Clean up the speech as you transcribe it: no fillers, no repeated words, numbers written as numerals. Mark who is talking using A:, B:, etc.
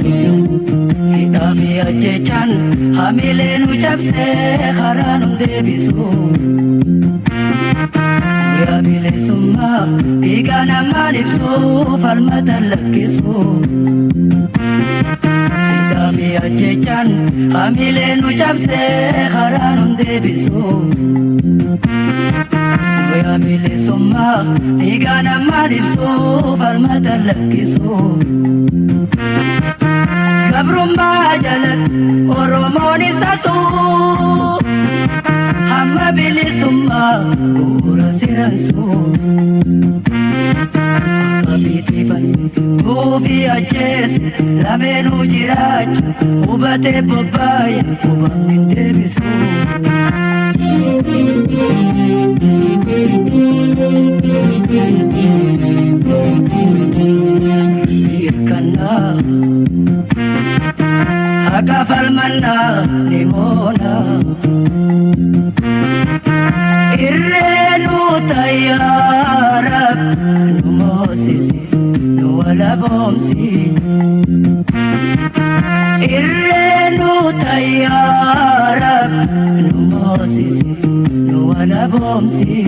A: Hidhaa fi ajjechaan hamilee nu cabsee karaa nu deebisu. Guyyaa bilisummaa dhiiga namaan ibsu falmata lakkisu. Hidhaa fi ajjechaan hamilee nu cabsee karaa nu deebisu. Guyyaa bilisummaa dhiiga namaan ibsu falmata lakkisu. Gabrummaa jalatti Oromoon isa suu hamma bilisummaa bu'uura siransuu. Akka fiixifan buufii ajjeese lameenuu jiraachu hubatee bobbaaye hubamni hin deebisu. Hirkannaa haqa falmannaa ni moona. Irreenu tayyaara nu moosisi nu walaboomsi. Irreenu tayyaara nu moosisi nu walaboomsi.